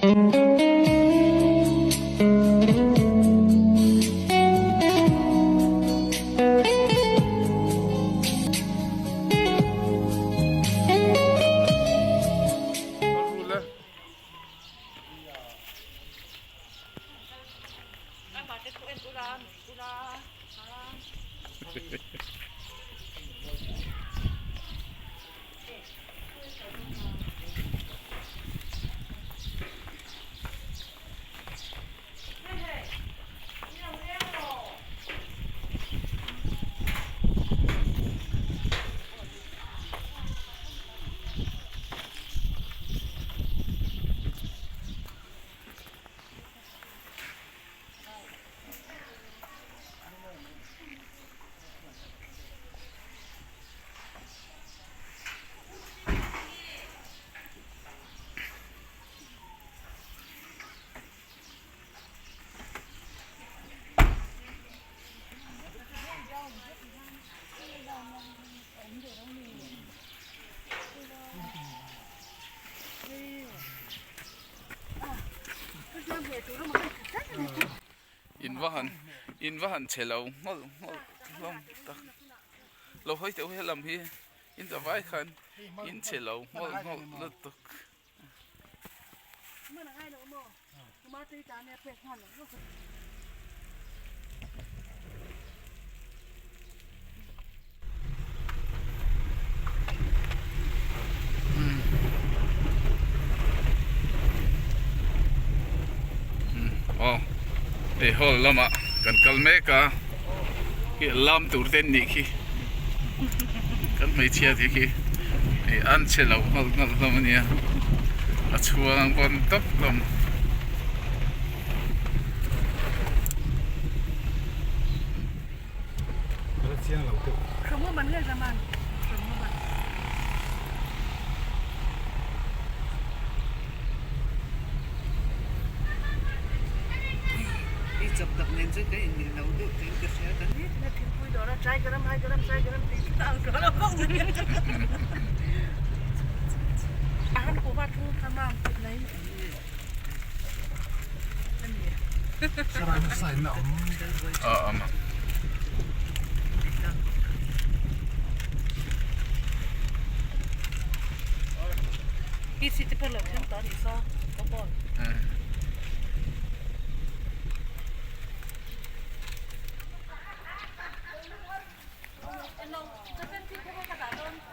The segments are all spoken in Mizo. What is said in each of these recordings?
In va han in va han che lo nghawlh nghawlh hlawm tak lo hawi teuh helam hi in za vai khan in che lo nghawlh nghawlh lutuk. Aw hei hall lamah kan kal mek a khi lam tur te an nih khi kan hmeichhia te khi hei an che lo nghal nghal hlawm a nia a chhuang pawn tawp hlawm.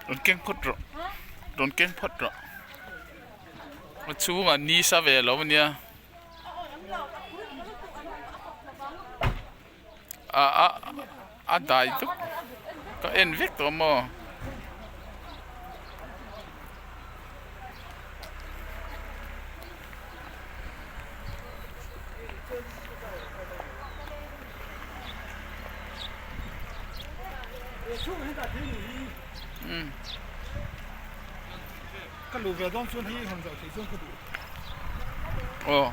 Rawn keng phawt rawh rawn keng phawt rawh a chhungah ni sa ve lo ania a a a dai dup ka en vek tawh maw. Aw.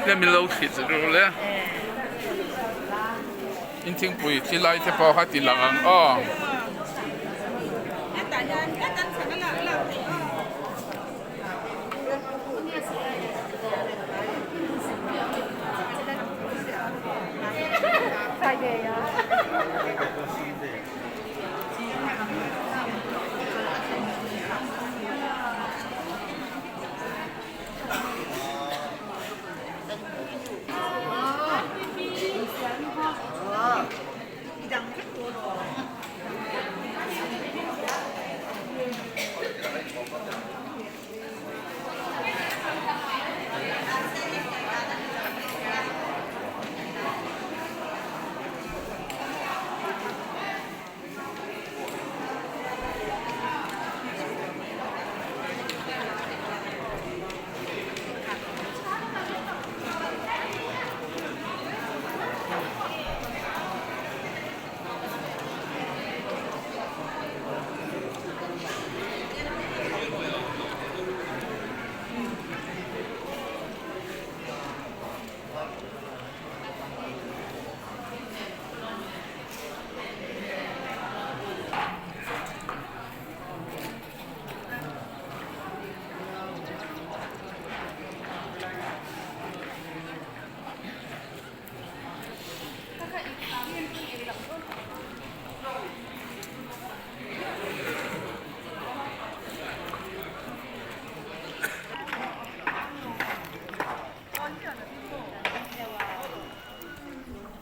Hemi lo thli chu ru le in thingpui thli lai te pawh kha ti lang ang aw.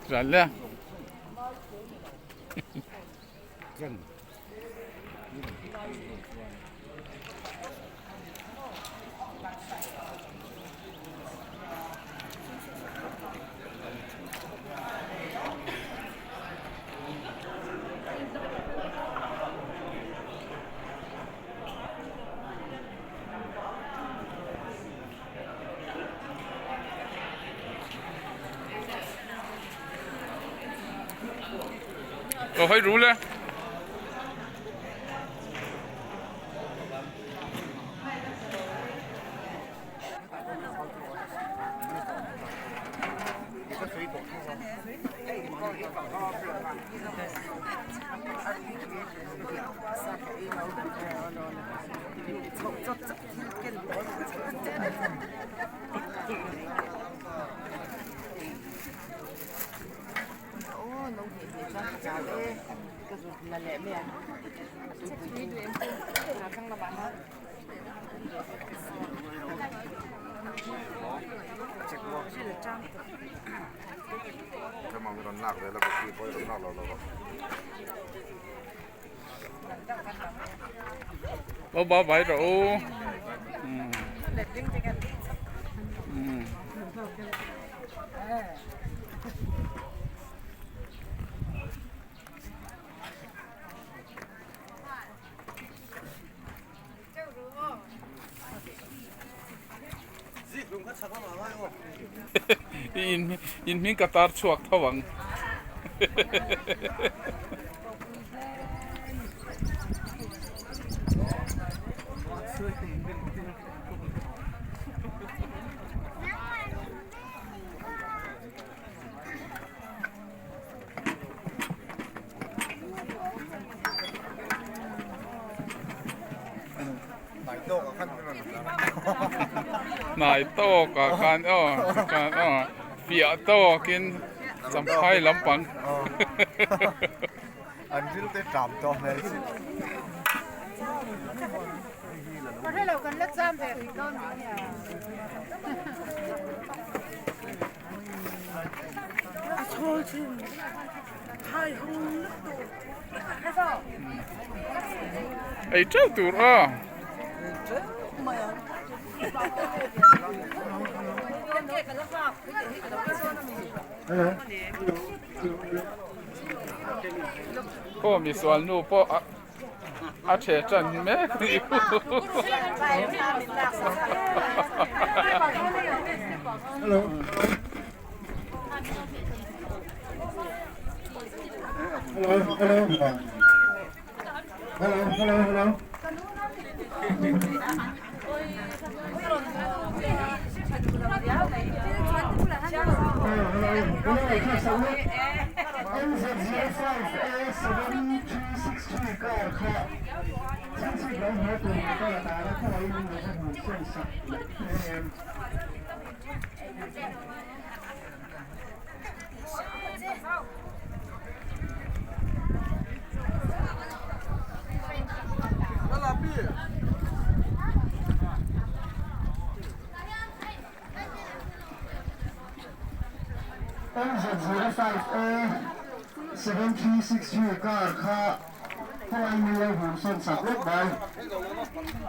Ral le. Lo hawi ru le. Lo bao vai rawh u. In in hming ka tar chhuak tho ang. Hnai tawkah khan aw khan aw fiah tawkin champhai lampang an ril te ṭam tawh hmel si. Ei teuh tur a. Aw misual nu pawh a a ṭhe ṭan mek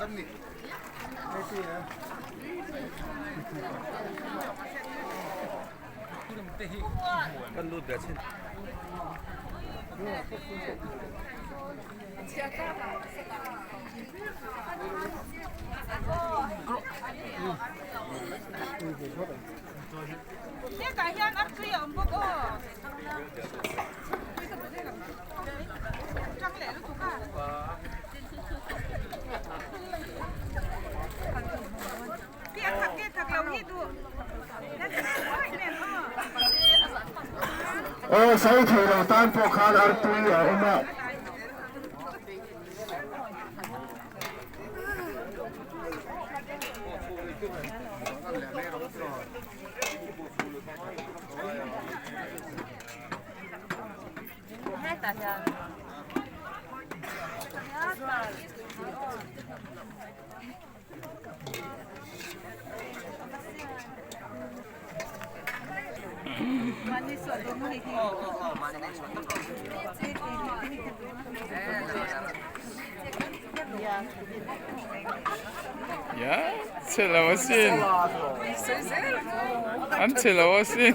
a ni. Aw sawi thei lo tan pawh khan artui a awm a. Ia chhe lo asin an chhe lo asin.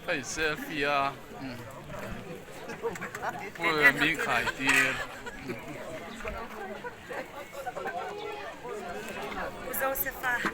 Hei selfie a Pul min khai tir. Josepha.